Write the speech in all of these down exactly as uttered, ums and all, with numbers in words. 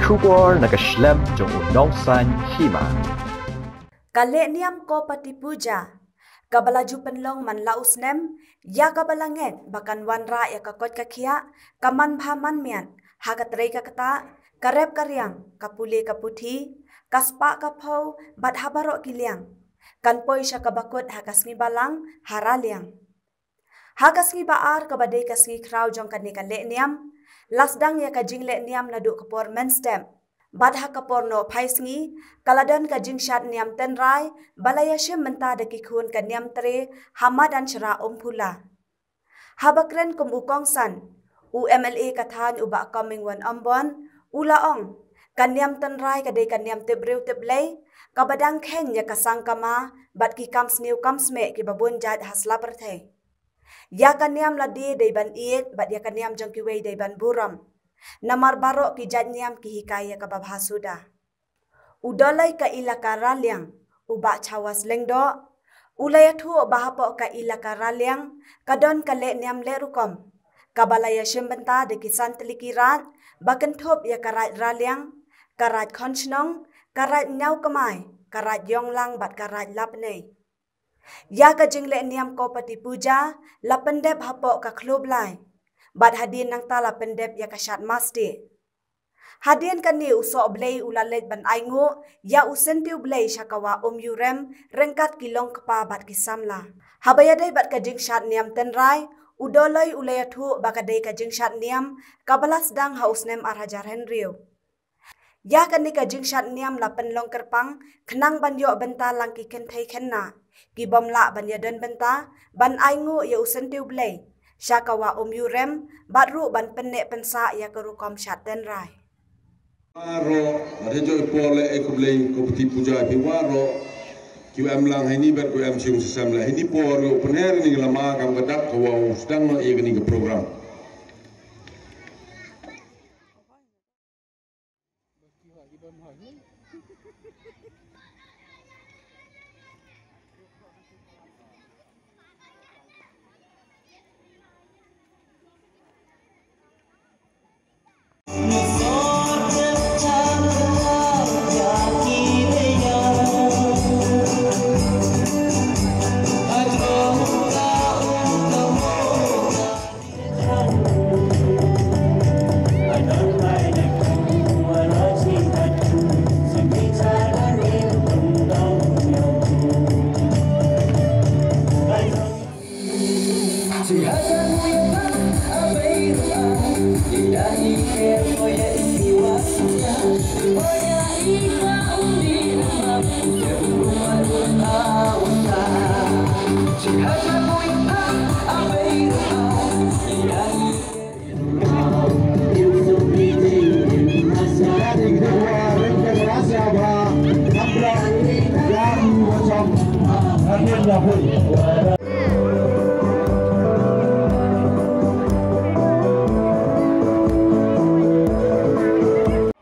Khubor na ka shlem jong u nongsan hima. Ka leh niam Kopati Puja, kaba la ju pynlong man la u snem, ïa kaba la ngeit ba kan wanrah ïa ka koit ka khiah, ka man bha man miat, ha ka trei ka ktah, ka rep ka riang, ka pule ka puthi, ka spah ka phew, bad ha baroh ki liang. Kan poi sha kaba kut ha ka sngi Balang, ha Raliang. Ha ka sngi ba ar kaba dei ka sngi khraw jong kane ka leh niam, la sdang ïa ka jingleh niam naduh ka por mynstep. Bad ha ka por nohphai sngi, ka la don ka jingshad niam tynrai, ba la ïashim bynta da ki khun ka niam tre, ha madan Shra Umphula. Haba kren kum u kongsan, u M L A ka thaiñ u Bah Comingone Ymbon, u la ong, ka niam tynrai ka dei ka niam tip briew tip Blei, kaba dang kheiñ ïa ka sangkama, bad ki kam sniew kam smeh kiba bun jait ha sla pyrthei. Ïa ka niam lade dei ban ïeit, bad ïa ka niam jong kiwei dei ban burom. Namar baroh ki jait niam ki hikai ïa kaba bha suda. U Doloi ka Elaka Raliang, u Bah Chawas Lyngdoh, u la ïathuh ba hapoh ka Elaka Raliang, ka don ka leh niam leh rukom, kaba la ïashim bynta da ki san tylli ki raid, ba kynthup ïa ka raid Raliang, ka raid Khongshnong, ka raid Ñiawkmai, ka raid Ïonglang bad ka raid Lapnei. Ïa ka jingleh niam Kopati Puja, la pyndep hapoh ka Khloo Blai. Bad hadien nangta la pyndep ïa ka Shad Mastieh. Hadien kane u Sohblei u la leit ban ainguh, ïa u Syntiew Blei sha ka Wah Umïurem, ryngkat ki longkpa bad ki samla. Haba ïadei bad ka jingshad niam tynrai, u Doloi u la ïathuh ba ka dei ka jingshad niam, kaba la sdang ha u snem ar hajar hynriew. Ïa kane ka jingshad niam la pynlong kyrpang, khnang ban ïoh bynta lang ki kynthei khynnah, ki bym lah ban ïadon bynta, ban ainguh ïa u Syntiew Blei, sha ka Wah Umïurem, bad ruh ban pynneh pynsah ïa ka rukom shad tynrai. Waroh, bad ha jong i por leh ei khublei Kopati Puja ïa phi waroh, ki wa em lang ha ini bad ki wa em shong shisha leh ha ini por, u pynher ïa kane ka lama kam ka dak ka wa u sdang noh ïa kane ka program.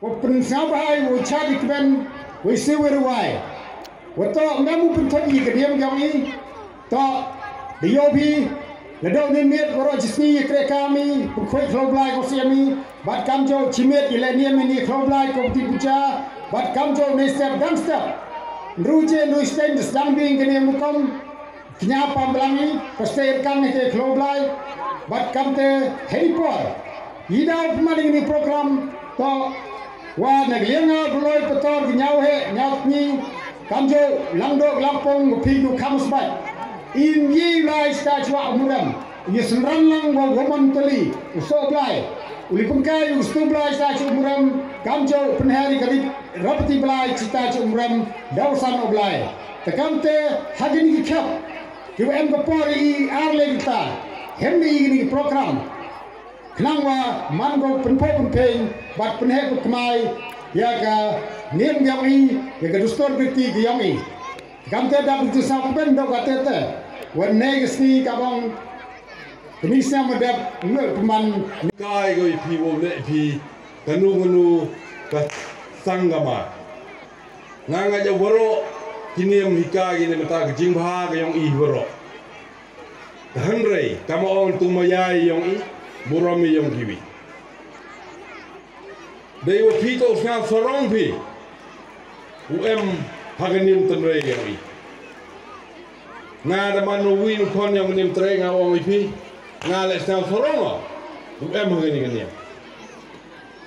Wa pynsngewbha ïa u Chad Ikben, wa i Siwir Wai. Wa toh ngam u pynthut ïa ka niam jong i. Toh, da ïoh phi, la dei u niam miet waroh jisni ïa kreh kam i, pynkhoi khloo Blai ko siam i, bad kamjooh chimiet ïa leh niam ïa ni khloo Blai ko pynti puja, bad kamjooh nei step dang step. Nru je nru step da sdang bing ka niam u kom. Kñia pam blang i, paste kan ne ke khloo Blai, bad kamte hei por. Ida pman ini program, to wa na glianga buloi pator ñiaw he, ñiaw ni, kamjooh langdok langpong phi nu kamus bai. Im yi lai sta chwa umrem, yi senran lang wa woman tali, uso Blai. Uli pengkai usto Blai sta chwa umrem, kamjooh penhari kali rapati Blai sta chwa umrem, dausan o Blai. Takam te hagin ki khap, ki wa em ka por i ar le kita, hem ni ini program. Khnang wa man ko pynpok pynpeng, bad pynhek pynpmai, ya ka niam yong i, ya ka dustur berti ki yong i. Takam te dap berti sa pynpok ka te te, wan ne ka sni ka bong, kini sni ma dap, nge pynman. Kai ko i phi wo ne phi, kanu kanu, ka sangama. Nga nga ja waroh, kini em hika kini mata ka jingbha ka yong i waroh. Ka hynrei, kama ong tu ma yai yong i, burom i yong kiwi. Dei wa phi to sngap sarong phi. U em ha ka niam tynrai ïa i. Nga da man u wi u khon ïa ka niam tynrai nga ong ïa phi. Nga leh sngap sarong u em ha ka niam.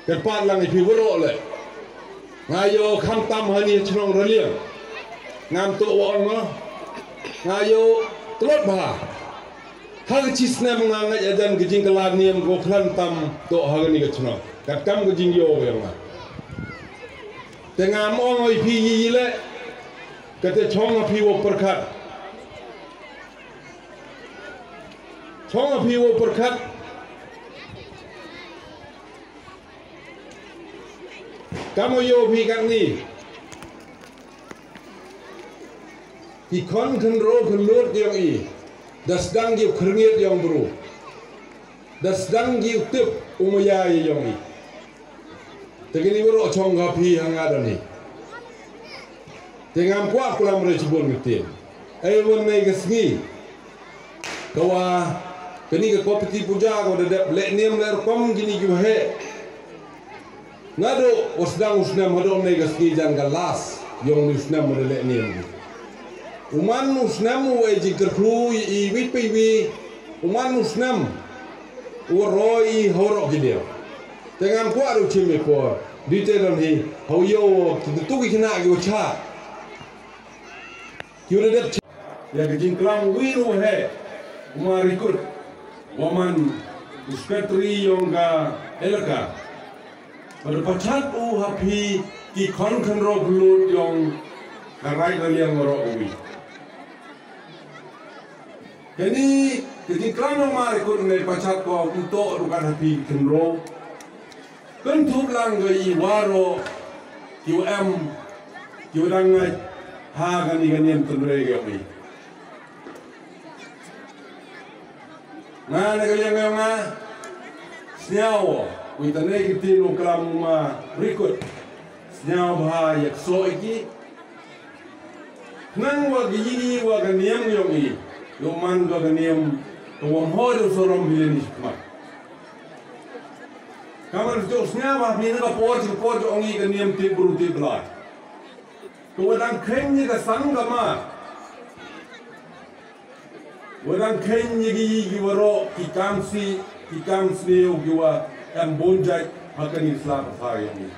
Kyrpad lang ïa phi waroh leh. Nga ïoh khamtam ha ni chnong Raliang. Ngam to wa ong nga. Nga ïoh tlot bha. Ha ka chi snem nga ngeit adan ka jingkylla niam ko khlan tam to ha kani ka chnong. Katkam ka jingïoh ïa nga. Te ngam ong ïa phi ïi ïi leh. Kate chong ha phi wa pyrkhat. Chong ha phi wa pyrkhat. Kam wa ïoh phi katni. Ki khon khynro khynlut ïong i. Da sdang ki u khyrngiat ïong bru. Da sdang ki u tip u maya ïong i. Te kini waroh chong ha phi ha nga da ni. Te ngam kwah kulam re chibun ngi tin. Ai wan nei ka sngi. Ka wa kani ka kopiti puja ka wa da dep leh niam leh rukom kini ki wa heh. Naduh wa sdang u snem haduh nei ka sngi jan ka last ïong ni u snem wa da leh niam. U man u snem u wa jingkyrkhu i wi pa i wi. U man u snem u wa roi i ha waroh ki niam. Te ngam kwah ruh chim i por. Di te don hi ha u ïoh ki tu ki khynnah ki wa chah. Ki wa da dep chah. Ïa ka jingklam wi ruh he u ma Rikut wa man u sekretari ïong ka elaka. Bad pachat u ha phi ki khon khynro khynlut ïong ka raid Raliang waroh wi. Kani ka jingklam ïong ma Rikut ne pachat ko u to ruh kat ha phi khynro. Kynthup lang ka i waroh ki wa em ki wa dang ngait ha kani ka niam tynrai ka wi. Nga na ka liang nga nga sñiaw wi tane ki tin u klam u ma Rikut. Sñiaw bha ïa ksoh ïa ki. Nang wa ka ïing i wa ka niam yong i. Yow man ka ka niam ka wa mhor u sorom hi ni khmat. Ka man jong sñiaw bha phi na ka por jong por jong i ka niam tip bru tip bla. Ka wa dang kheiñ ïa ka sang ka ma. Wa dang kheiñ ïa ki, ki waroh, ki kam sih, ki kam sniew, ki wa em bun jait ha kani ka sla ka sa ïa ngi.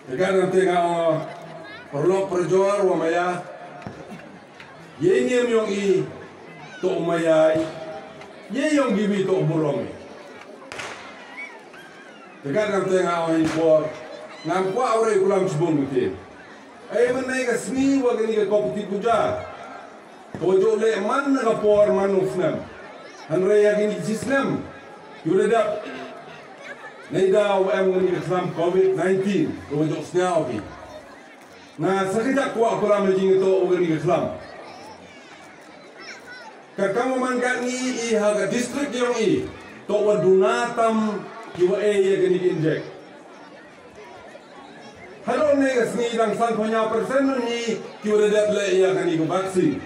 Te ka dang te nga ong, paralok parajor wa maya. Ye niam yong i, to maya i. Ye yong ki wi to burom i. Te ka dang te nga ong i por, ngam kwah u rei kulam chibun mute. Ai mynne ka sngi wa kani ka Kopiti Puja. Ka wa jooh leh man na ka por man u snem. Hynrei ha kini ki snem. Yu da dap. Neida wa em kani ka khlam covid nineteen. Ka wa jooh sñiaw ki. Nga sa ka jak kwah kulam ha jingtoh wa kani ka khlam. Ka kam wa man katni i ha ka district yong i. Toh wa duna tam ki wa e ya kani ki inject. Hadooh ne ka sngi dang san phaw hynñiew percent ngi ki wa da dep leh ïa kani ka vaccine.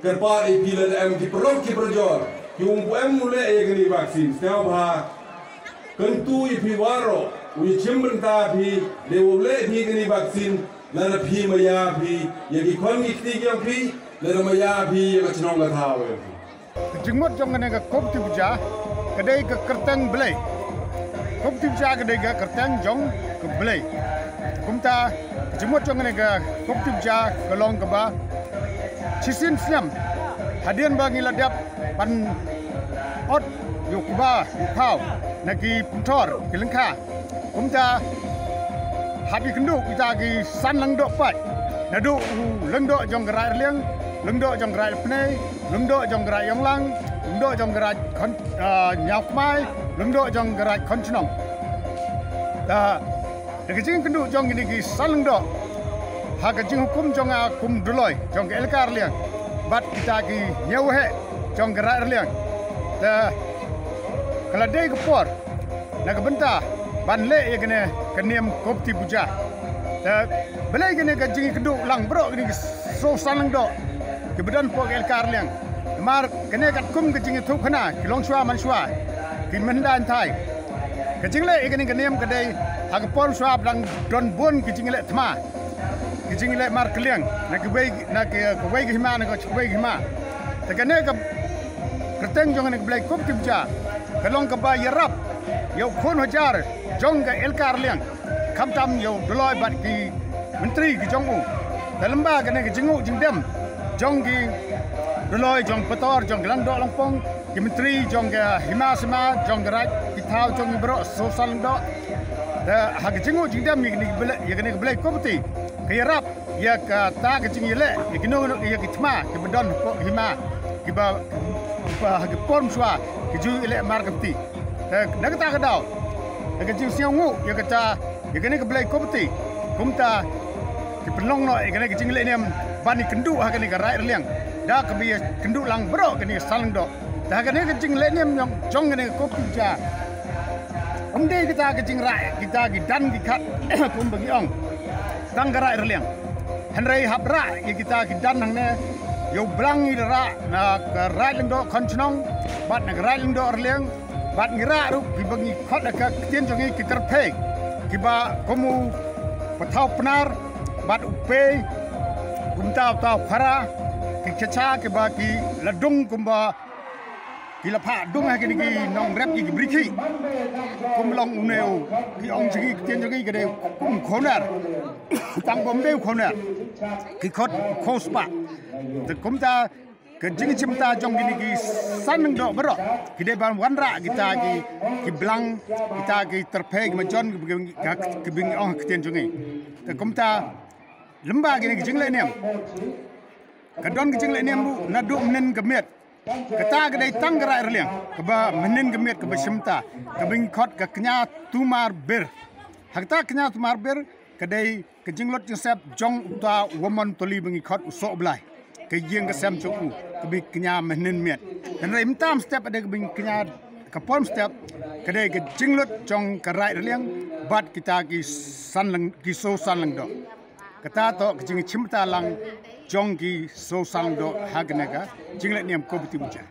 Kyrpad ïa phi lada em ki paralok ki parajor ki wa ym pu em u leh ïa kani ka vaccine. Sñiaw bha kyntu ïa phi waroh u ïa chim bynta phi de u leh phi kani ka vaccine. Lada phi maya phi ïa ki khon ki kti ki ïong phi lada maya phi ïa ka chnong ka thaw ïong phi. Ka jingmut jong kane ka Kopiti Puja ka dei ka kyrteng Blei. Kopiti Puja ka dei ka kyrteng jong ka Blei. Kumta ka jingmut jong kane ka Kopiti Puja ka long kaba shisien snem hadien ba ngi la dep ban ot ïa u kba u phaw na ki pynthor ki lyngkha. Kumta hap ïa kynduh kita ki san lyngdoh paid. Naduh u lyngdoh jong ka Raid Rliang, lyngdoh jong ka Raid Pnei, lyngdoh jong ka Raid Yonglang, lyngdoh jong ka Raid Khon, ah, Ñiaw Kmai, lyngdoh jong ka Raid Khon Chnong. Ta da ka jingkynduh jong kini ki san lyngdoh ha ka jinghukum jong nga kum duloi jong ka Elaka Rliang bad kita ki ñiewheh jong ka Raid Rliang. Ta ka la dei ka por na ka bynta ban leh ïa kane ka niam Kopiti Puja. Te balei kane ka jingkynduh lang baroh kine ki soo san lyngdoh ki ba don hapoh ka Elaka Rliang. Namar kane katkum ka jingïathuhkhana ki longshuwa manshuwa ki mynda hynthai. Ka jingleh ïa kane ka niam ka dei ha ka por shuwa ba dang don bun ki jingleh thma, ki jingleh mar kylliang na kiwei, na kiwei ka hima, na kiwei ka hima. Te kane ka kyrteng jong kane ka Blei Kup Tip Ja ka long kaba ïarap ïa u khun hajar jong ka Elaka Rliang, khamtam ïa u Dolloi bad ki myntri ki jong u. Te lyngba kane ka jingnguh jingdem jong ki Dolloi, jong Pator, jong ki Lyngdoh Lyngpung, ki myntri jong ka hima sima, jong ka raid, ki thaw jong ki baroh, sosan Lyngdoh. Te ha ka jingnguh jingdem ïa kane ka Blei, ïa kane ka Blei Kup Tip, ka ïarap ïa kata ka jingïaleh ïa kino kino ïa ki thma kiba don hapoh hima, kiba, kiba ha ki por mynshuwa ki ju ïaleh mar kynti. Te na kata ka daw, da ka jingsngewnguh ïa kata, ïa kane ka Blei Kup Tip, kumta ki pynlong noh ïa kane ka jingleh niam ban ïakynduh ha kane ka raid Rliang, da kaba ïakynduh lang baroh kane ka san Lyngdoh. Te ha kane ka jingleh niam jong, jong kane ka Kup Tip Ja, ym dei kata ka jingrah kita ki dan ki khat kumba ngi ong tang ka raid Rliang. Hynrei hap rah ïa kita ki dan hangne, ïa u blang ngi rah na ka raid Lyngdoh Khonshnong bad na ka raid Lyngdoh Rliang, bad ngi rah ruh kiba ngi khot ha ka ktien jong ngi ki tyrphei, kiba kum u pathaw Pnar bad u pei, kumta uta u khara, ki khecha kiba ki la dung kumba ki la phah dung ha kine ki nongrep ki, ki bri khih. Kum long une u, ki ong jong ngi, ktien jong ngi ka dei kum u khawner. Tang ba ym dei u khawner, ki khot u khawspah. Te kumta ka jingchimta jong kine ki san Lyngdoh baroh ki dei ban wanrah kita ki, ki blang, kita ki tyrphei, ki majon, ki, ki, ki, ki bing ong ha ktien jong ngi. Te kumta lyngba kine ki jingleh niam, ka don ka jingleh niam ruh naduh mynnin ka miet. Kata ka dei tang ka raid Rliang kaba mynnin ka miet kaba shimta, kaba ngi khot ka Kñia Tumar Bir. Ha kata Kñia Tumar Bir ka dei ka jinglut jingsep jong uta u Wamon Toli ba ngi khot u Sohblai, ka ïing ka sem jong u, kaba kñia mynnin miet. Hynrei mynta mynstep ka dei kaba ngi kñia, ka por mynstep ka dei ka jinglut jong ka raid Rliang bad kita ki san Lyng, ki sosan Lyngdoh. Kata toh ka jingchimta lang jong ki sosan Lyngdoh ha kane ka jingleh niam Kup Tip Ja.